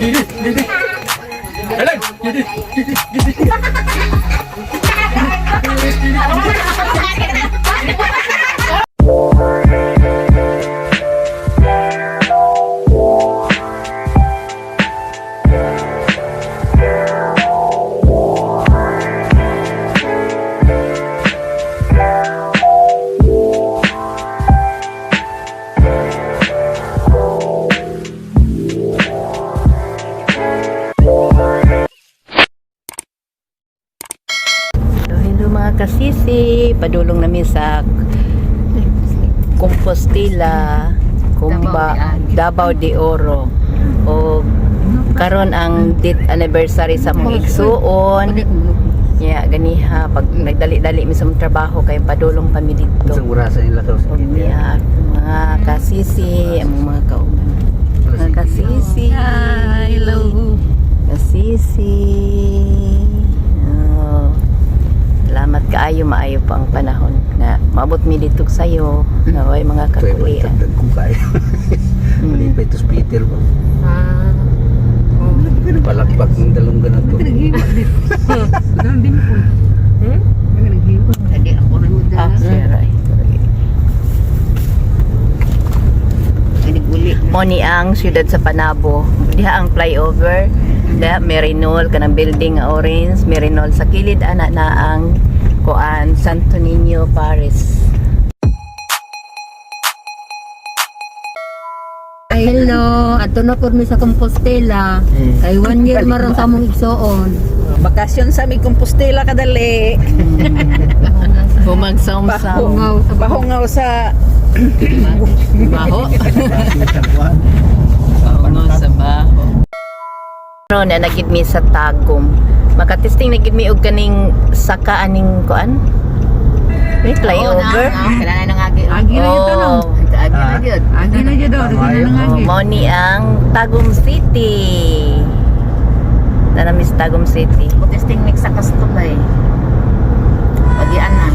So, hello mga kasisi, padulong namin sa Compostela, Kumba, Davao de Oro. O karon ang date anniversary sa mong igsuon. Yeah, ganiha pag nagdali-dali mi sa mong trabaho kay padulong pa mi dito. Sa orasan nila ka O niya mga kasisi, ang mga kauban. Mga kasisi. Hi, hello. Kasisi. Oh. Salamat kaayo, maayo pa ang panahon na maabot mi dito sayo. Naway mga kakulian. Tagdag ko kayo. Malipay to Peter ba? Ah. Palakpak ng dalong ganito. Lagi ako rin mo Ah, dala. sir, ay. Piniguli. Mo ni ang siyudad sa Panabo. Diha ang flyover. Diha Merinol kanang building nga orange, Merinol sa kilid ana na ang kuan Santo Niño Paris. Ay, hello, ato na po mi sa Compostela. Kay one year maron sa among igsoon. Bakasyon sa mi Compostela kadali. Humagsamsam. Hungaw sa Bahungaw sa Baho. Bahungaw sa baho. No, na nagid mi sa Tagum. Makatesting na gid mi og kaning saka aning kuan. May flyover. Kailangan ng agi. Agi na yun Oh, Agi na yun. Agi na yun daw, Tama yun. oh, mao ni ang Tagum City. Nanamis Tagum City. Testing mix sa kastulay. Pagian na.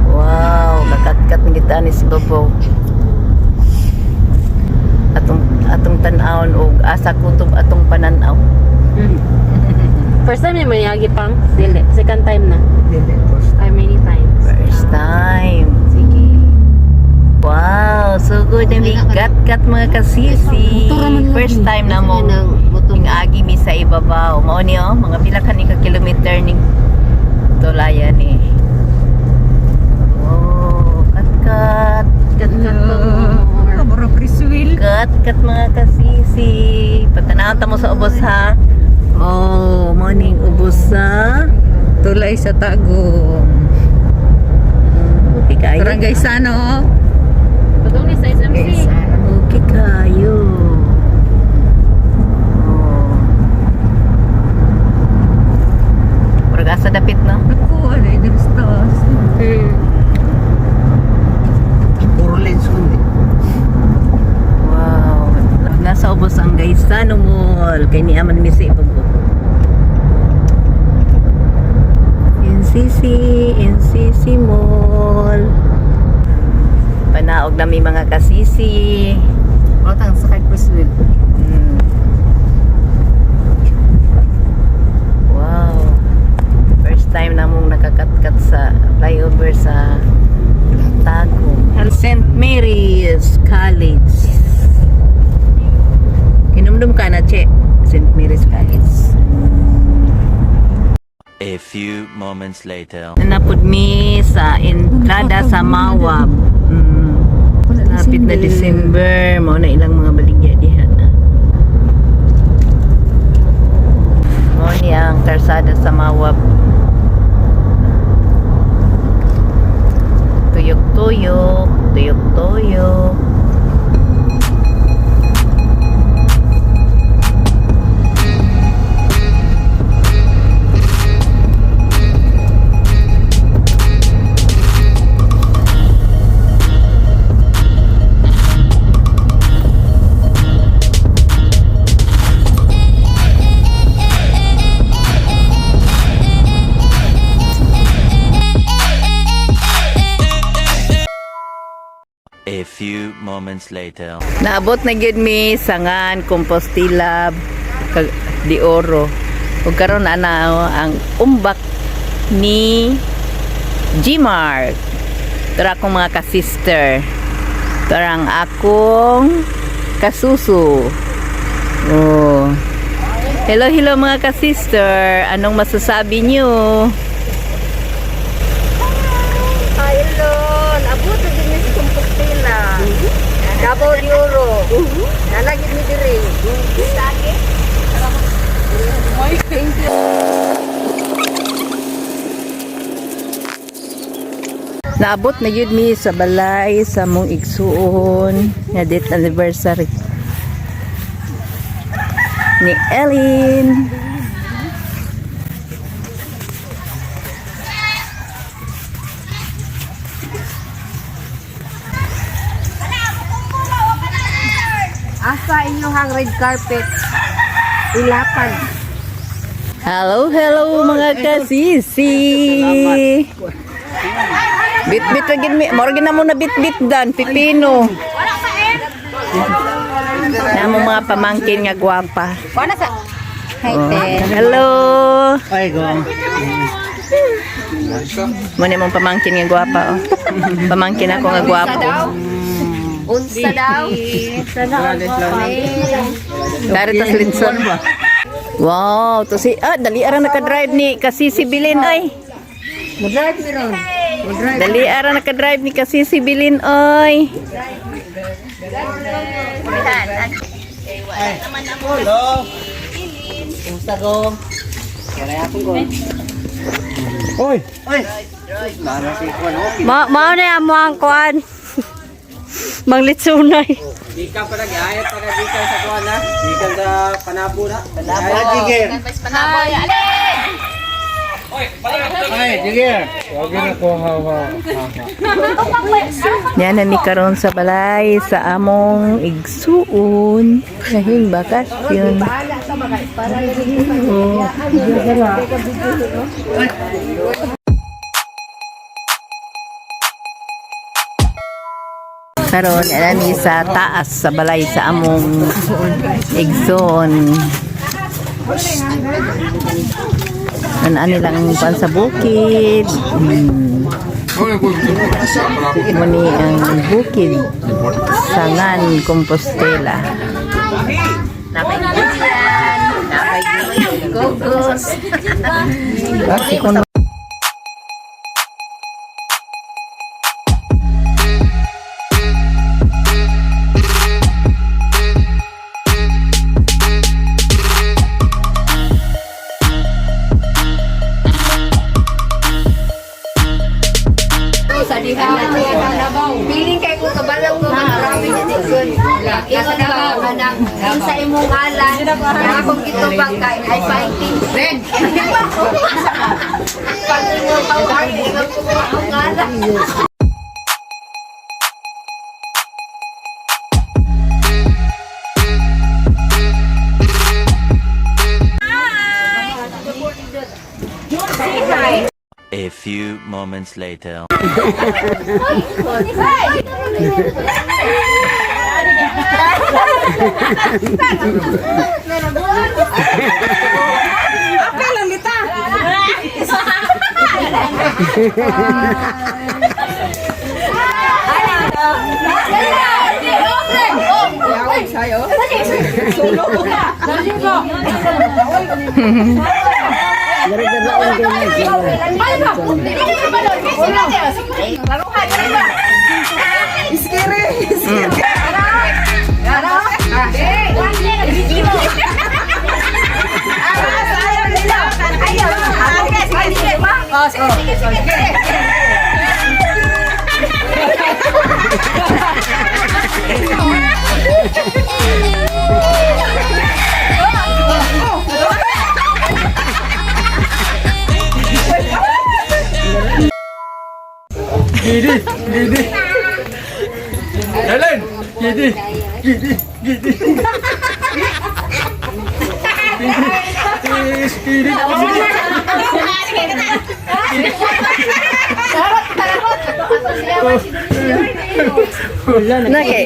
Wow, kakatkat ng kita ni si Bobo. Atong atong tan-awon og asa kutob atong pananaw. First time ni Mayagi pang? Dili. Second time na. Dili, first. Ay, many times. First time. Sige. Wow, so good na kat mga kasisi. First time na mo Motor. ing agi mi sa ibabaw. Mao ni oh, mga pila ka ni ka kilometer ning tulaya ni. Oh, kat-kat. Kat-kat pa more. Kat-kat mga kasisi. Patanaw ta mo sa ubos ha. Oh, morning ubos sa Tulay sa Tagum. Okay kayo. Barangay Sano. Padung ni sa SMC. Okay kayo. Oh. Murag asa dapit no? Naku, ano yun taas. Puro lens ko hindi. Wow. Nasa ubos ang Gaisano Mall. Kay ni aman mi sa ibabaw. NCC, NCC Mall. Panaog na mi mga kasisi. Otang sa kay Priswil. Wow. First time na mong nakakatkat sa flyover sa Tagum. St. Mary's College. Kinumdum ka na, Che. St. Mary's College. A few moments later. Nanapod mi sa entrada sa Mawab. Lapit na December, mao na ilang mga baligya diha. Mao ni ang karsada sa Mawab. Tuyok-tuyok, tuyok-tuyok. A few moments later. Naabot na gyud mi sangan Compostela de Oro. Ug karon ana oh, ang umbak ni Gmark. Tara akong mga ka-sister. Tara ang akong kasuso. Oh. Hello, hello mga ka-sister. Anong masasabi niyo? Hi, Elon. Abot na din sa Compostela. Davao de Oro. Nalagit mi diri. Naabot na yun mi sa balay sa mong igsuon nga date anniversary ni Ellen. Asa inyong ang red carpet? Ilapag. Hello, hello mga kasisi. Bit-bit ra gid mi, mora gid na mo na bit-bit dan pipino. Namo mga pamangkin nga gwapa. Wala sa Hi, Oh. te. Hello. Ay, gong. Mo ni mong pamangkin nga gwapa oh. Pamangkin ako nga gwapo. Unsa daw? Dari tas litson. Wow, to si dali ara naka-drive ni Kasisi Bilin ay. Mo-drive mi ron. Dali ara naka-drive ni Kasisi Bilin oy. Hello. Kumusta gong? Kaya akong gong. Oy! Oy! Mara si Kwan, okay. Mao na amo ang kuan. Manglitsunay. Gikan pa nag-ayat pa na gikan sa kuan na. Gikan sa Panabo na. Ay, Jigger. Ay, Jigger. Yan na mi karon sa balay sa among igsuon. Kahing bakasyon. Oh. Karon yan na mi sa taas sa balay sa among igsuon. Ano nilang pan sa bukid. Muni ang bukid Sangan Compostela. Napay napay gugos. Sa diha Feeling kay ko kabalaw ko marami ni Dixon. Nasa Davao kanang sa imong ngalan, ang akong gitubang kay ay fighting friend. Pag imong pawag, imong akong ngalan. A few moments later. Helen! Gidi! Gidi! Gidi! Gidi! Na kay.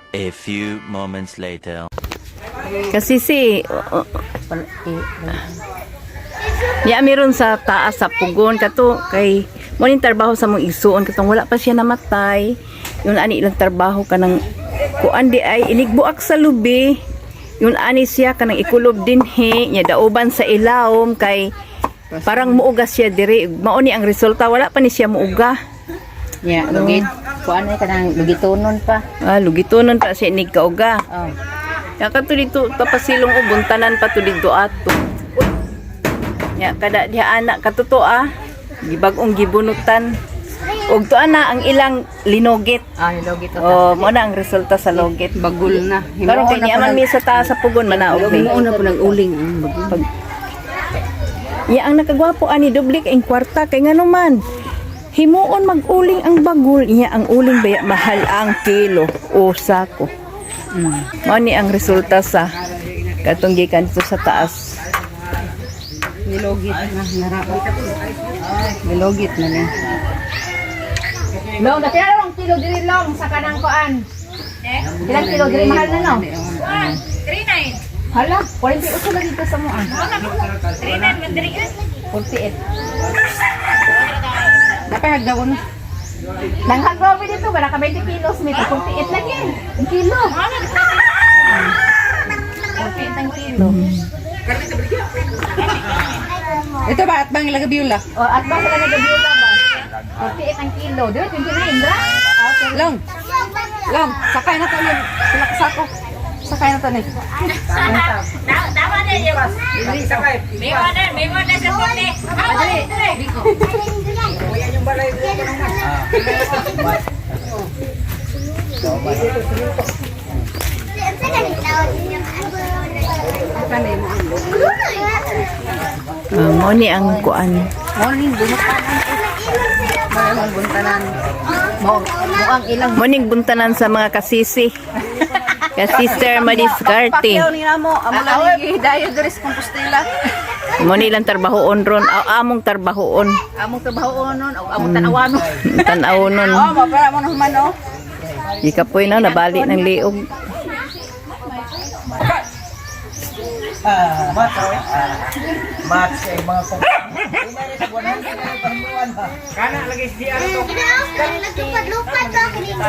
A few moments later. Kasi si Ya meron sa taas sa pugon kato kay mo ning trabaho sa mong igsuon katong wala pa siya namatay. Yun ani ilang trabaho kanang kuan di ay inigbuak sa lubi. Yun ani siya kanang ikulob dinhi nya dauban sa ilawom kay parang muuga siya diri. Mao ni ang resulta, wala pa ni siya muuga. Ya, lugit. Kuan ay kanang lugitonon pa. Ah, lugitonon pa siya inig kauga. Oh. Ya kato dito papasilong o buntanan pa to dito ato. Ya kada diha anak katuto ah. Gibag-ong gibunutan. Og to ana ang ilang linogit. Ah, lugit. Oh, mo na ang resulta sa logit. Bagul na. Karon kay niya man mi sa taas sa pugon manaog mi. Himuon na po nag-uling ang bagul. Ya ang nakagwapo ani doble kay kwarta kay ngano man. Himuon mag-uling ang bagul niya, ang uling baya mahal ang kilo o sako. Mao ni ang resulta sa katong gikan dito sa taas. Nilogit na nara. Nilogit na ni. Long, dati na long kilo diri long sa kanang kuan. Ilang kilo diri mahal na no? 39. Hala, 48 lang dito sa mo ah. 39 man diri 48. Dapat hagdawon. Nanghag dito, wala ka 20 kilos, may 48 lagi. Ang kilo. 48 ang kilo. Ito ba at bang ilagabiyula? O, at ba sila nagabiyula ba? 48 ang kilo. Di ba, 29 ra? Okay. Long. Long, sakay na to ni. Sila kasako. Sakay na to ni. Ah, mao ni ang kuan. Morning buntanan. Morning buntanan. Mo mo ang ilang Mo ning buntanan sa mga kasisi. Kasister madiskarte. Pakyaw ni namo, amo lang ni gidayo diri sa Compostela. Mo ni ilang trabahoon ron, aw, among trabahoon. Among trabaho nun o among tanawanon. Tan-aw nun. Oh, mapara mo na human oh. Di ka po na nabali ng liog. Mats kay mga kong. Naglupat-lupat ba kanina?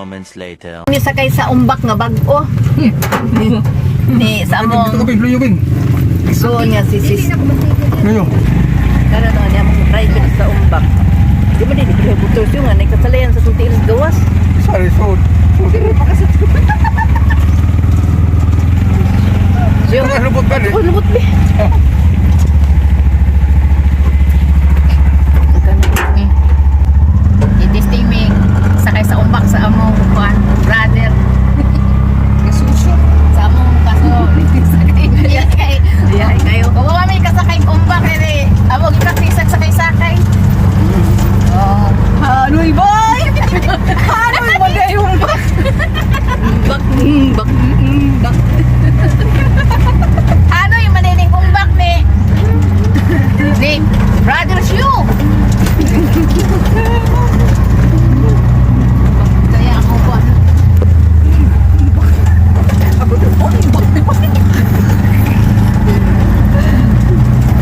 moments later. Ni sakay sa umbak nga bag-o. Ni sa among igsuon nga si sis. Karon na niya mong private sa umbak. Di ba di ko butos yung nga nakasalayan sa tunti gawas. Sorry, so. So yung Lubot ba Oh, lubot be. I-testing mi sakay sa umbak sa among kuan brother. Kasusyo. Sa among kaso. Sakay kay. Dihay kayo. Kawawa may kasakay umbak ere. Amo gi-practice sakay-sakay. Oh. Hanoy boy! Hanoy mo na yung bak. Bak, bak, bak. Ano yung manining umbak ni? Ni Brother Shu. Kaya ako po.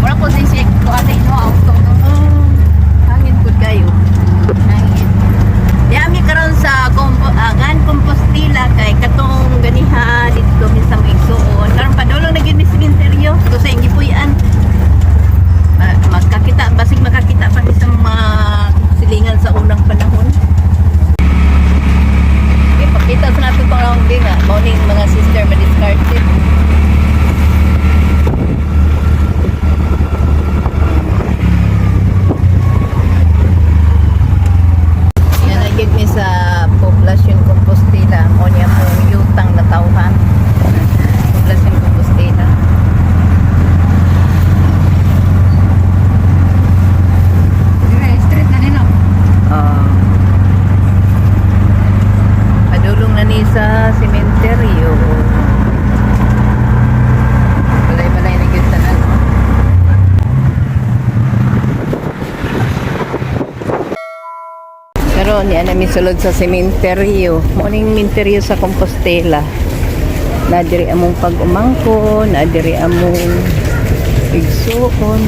Wala ko din siya ko ate ino auto no. Hangin pud kayo. Nangin. Yami karon sa Gan Compostela kay katong ganiha dito mi sa Igsuon. Karon padulong na gyud mi sa sementeryo to sa Ingipuy-an. Magkakita basig makakita pa mi sa mga silingan sa unang panahon. Okay, pakita sa nato pang nga mao ning mga sister madiskarte. Yan ay gid mi sa Poblacion Compostela. Mo niya po yutang na tawhan. Poblacion Compostela. Street na nino. Ah. Padulong na ni sa sementeryo. Balay-balay na gyud tanan. No? Pero niya na sulod sa sementeryo. Mo ning sementeryo sa Compostela. Na diri among pag-umangko, na diri among igsuon.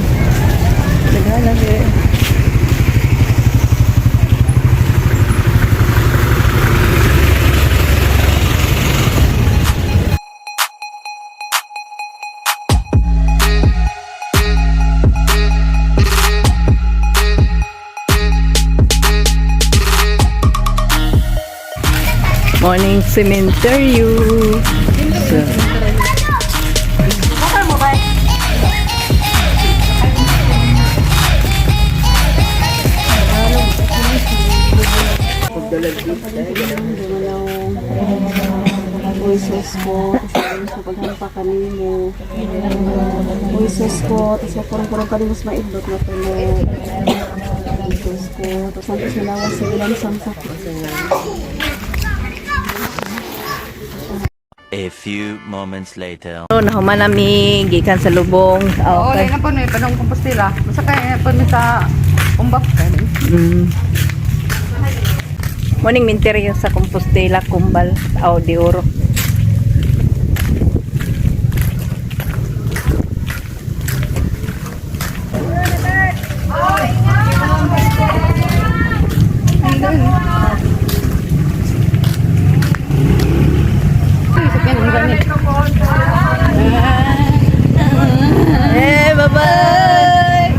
Naghala diri. Morning cemetery. So, Uy, sus ko, tas sa paghampa kanimo. Uy, sus ko, tas makurong-kurong kanimo sa maidlot na tulo. Uy, sus ko, tas nantos nilawas sa ilang samsak. A few moments later. So, nahuman nami gikan sa lubong. Oo, Okay. na po ni panong Compostela. Basta kay po ni sa umbak kay. Morning minteryo sa Compostela, Kumbal, Ao de Oro. Eh, bye-bye!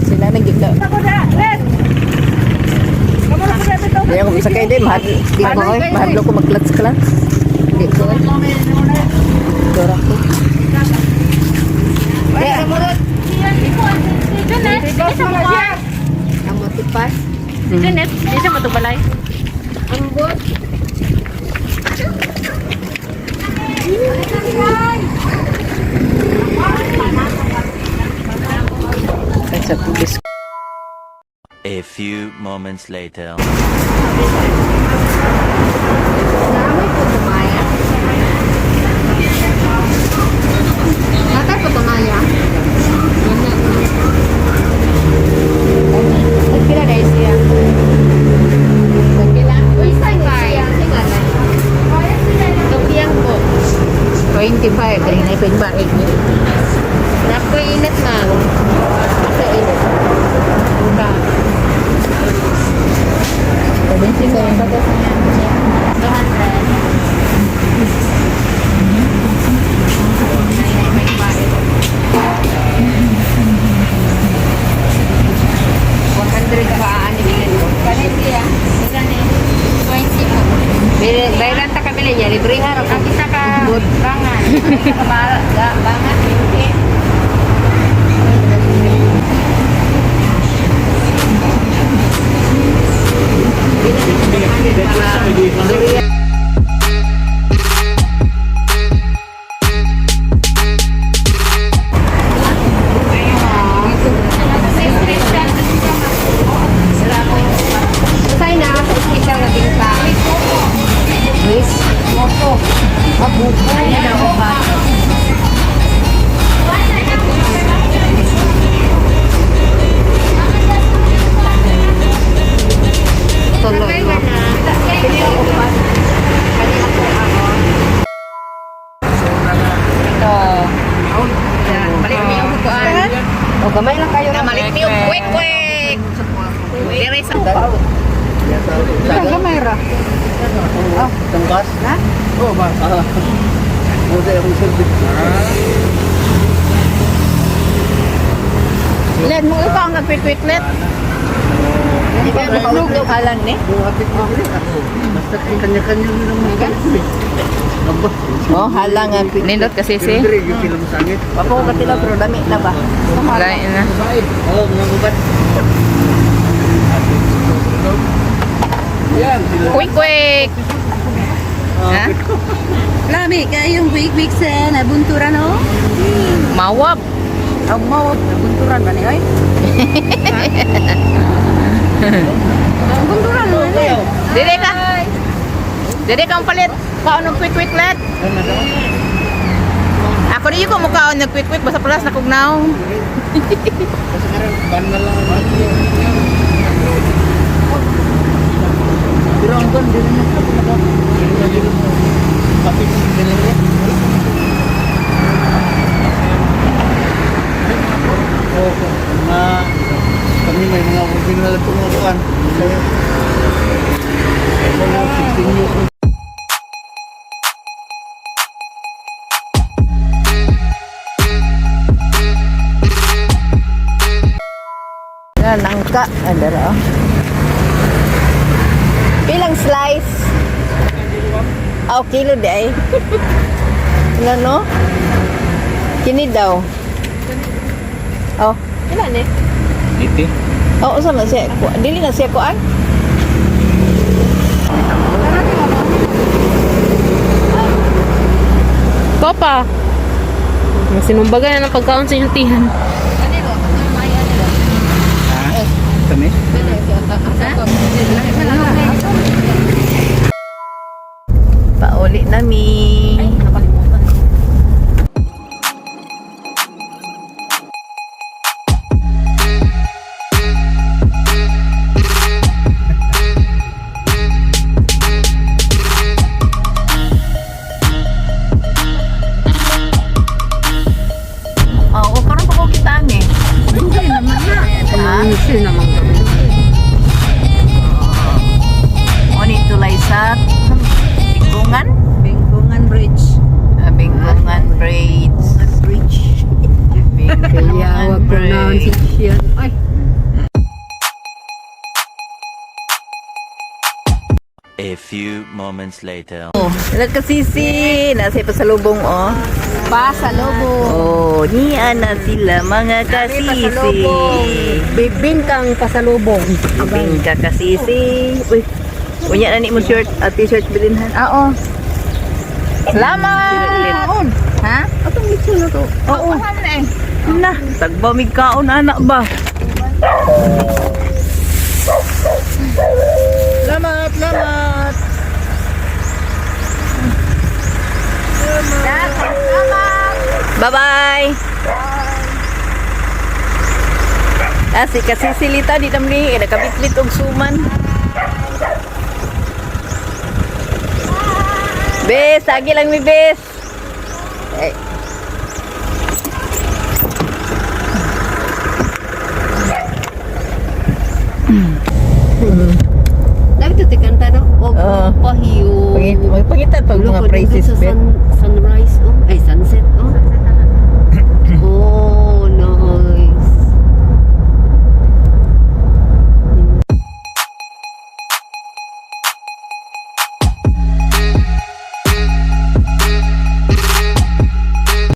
Sila nang gigla. Di ako masakay din. Mahal, di ko ay. Mahadlo ko mag-clutch-clutch. Di ko ay. Dora ko. Janet, di siya matubalay. Sa pulis. A few moments later. Natay po tumaya. Pila na siya. Pila? 25. Tokiyang po. 25 ay naipin ba Nakoy init ma'am. Nakoy init. Bayaran ta kabili niya, libre ha. Ang isa ka bangan. Bangan, 20. Say na, sa espesyal na bingka. Luis? Moto. Ayan ako pa. Tuloy mo. Ito. Balik mi og kuan. O gamay lang kayo. Namalit mi og quick quick. Dire sa Gamay ra. Itong bus? Na? Oo, bus. Ah. Buti akong service. Led mo ikaw ang nagkwit-kwitlet. Di ba makaulog halan ni? Buhatik mo rin. Basta kanya-kanya nyo naman kami. Aba. Oh, halang nga quick. Nindot kasi si. Pero yung sila masangit. Wapo ko katilaw pero dami na ba? Lain na. Oo, mga gubat. Yan, sila. Quick quick. Ha? Lami kayong quick quick sa nabunturan oh. Mawab. Ang mawag nabunturan ba ni oy? Nabunturan mo ni. Dili ka. Dili ka ang palit. Kaon og quick quick let. Ako niyo ko mukaon nag quick quick basta plus na kugnaw. Kasi karon ban na lang ang Pero ang ban, di naman ako Kapit sila rin. Oo, mga kami may mga working na lang tumutuan. Mga 16 years old. Na nangka andara. Oh. Pilang slice? Oh, kilo di ay. Ano no? Kini daw. Oh, ilan eh? 80. Oo, oh, sama siya. Dili na siya kuan. Kopa. Sinumbagan na ng pagkaon sa inyong tihan. Kami? Pauli nami. Oo, karon pa ko kita ni. Ha? Oni tulay sa Bingkungan? Bingkungan Bridge. Ah, Bingkungan Bridge. Bridge. Bingkungan Bridge. Pronunciation. Ay. A few moments later. Oh, nagkasisi. Nasa pasalubong, oh. Pasalubong. Oh, niya na sila mga kasisi. Bibingkang pasalubong. Bingka kasisi. Uy, unya na ni mo shirt at t-shirt bilin ha. Oo. Salamat! Ha? Atong lechon na to. Oo. Na, tagbamig kaon anak ba? Lamat, lamat! Bye-bye. Ah, si kasisilita di tamli nakabitbit og suman. Bes, agi lang mi bes. Eh. Dapat ito. Magpangita pag mga Look, praises sa bet. sunrise oh. Ay,